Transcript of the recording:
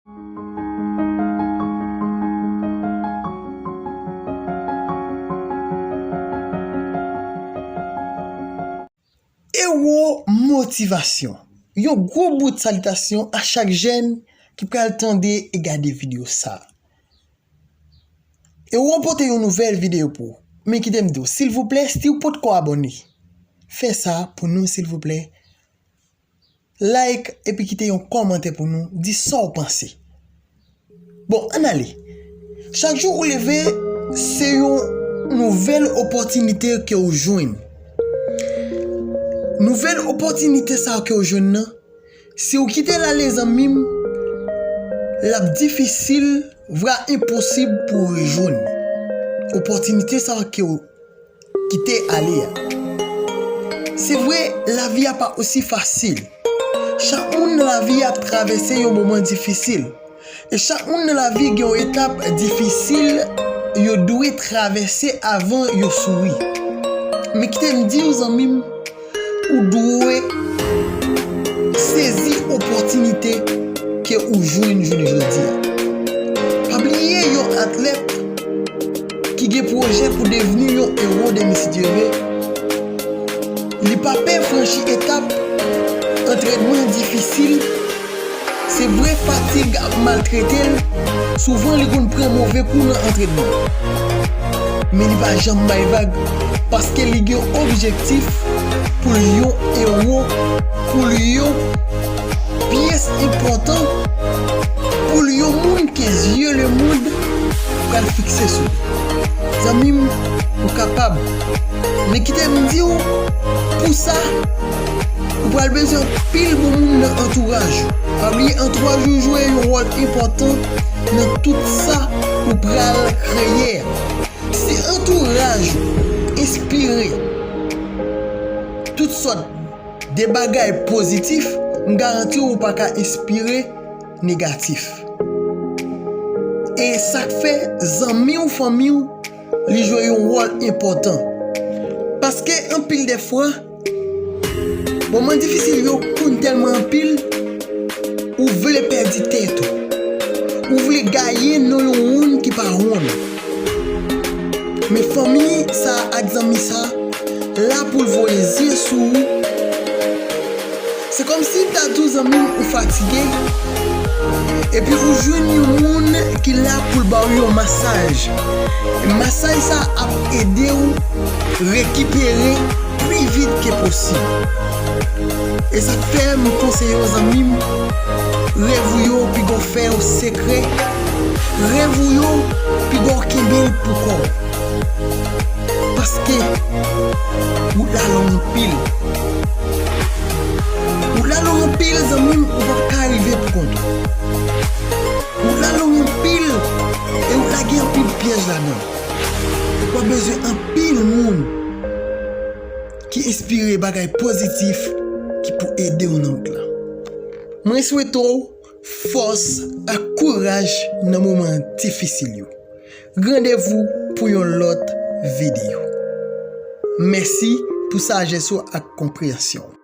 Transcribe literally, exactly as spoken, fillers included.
Ewo motivasyon. Yon gwo bout salitasyon a chak jèn ki pral tande e gade videyo sa a. Ewo pote yon nouvèl videyo pou ou. Men kite m di w, silvouplè, si w potko abòne, fè sa pou nou, silvouplè. Like epi kite yon kòmantè pou nou, di sa w panse. Bon, ann ale. Chak jou ou leve, se yon nouvèl opòtinite ke w jwenn. Nouvèl opòtinite sa a ke w jwenn nan, si w kite l ale, zanmi m, l ap difisil, vwa enposib pou w rejwenn opòtinite sa a ke w kite ale a. Se vre, lavi a pa osi fasil. Chak moun nan lavi ap travèse yon moman difisil. E chak moun nan lavi gen yon etap difisil yo dwe travèse avan yo souri. Men kite m di w, zanmi m, ou dwe sezi opòtinite ke ou jwenn jounen jodi a. Pa bliye, yon atlèt ki gen pwojè pou devni yon ewo demen, si Dye vle, li pa pè franchi etap antrènman difisil. Se vre, fatig ap maltrete l, souvan li konn pran move kou nan antrènman. Men li pa janm bay vag, paske li gen objektif pou l yon ewo, pou l yon pyès enpòtan, pou l yon moun ke zye lemonn pral fikse sou li. Zanmi m, ou kapab. Men kite m di w, pou sa, ou pral bezwen anpil bon moun nan antouraj ou. Pa bliye, antouraj ou jwe yon wòl enpòtan nan tout sa ou pral kreye a. Si antouraj ou enspire tout sòt de bagay pozitif, m garanti w ou pa ka enspire negatif. E sa k fè zanmi w, fanmi w, li jwe yon wòl enpòtan. Paske anpil de fwa, moman difisil yo konn tèlman anpil, ou vle pèdi tèt ou. Ou vle gaye nan yon wonn ki pa wonn. Men fanmi sa a ak zanmi sa a la pou l voye zye sou ou. Se kòmsi m ta di w, zanmi m, ou fatige, epi ou jwenn yon moun ki la pou l ba w yon masaj. E masaj sa a ap ede w rekipere pi vit ke posib. E sa k fè m konseye w, zanmi m, rèv ou yo piga w fè yo sekrè, rèv ou yo piga w kenbe l pou kò w. Paske wout la long anpil. Wout la long anpil, zanmi m, ou p ap ka rive pou kont ou. Wout la long anpil, e wout la gen anpil pyèj ladan l. Ou p ap bezwen anpil moun ki enspire bagay pozitif ki pou ede w nan wout la. Mwen swete w fòs ak kouraj nan moman difisil yo. Randevou pou yon lòt videyo. Mèsi pou sajès ou ak konpreyansyon w.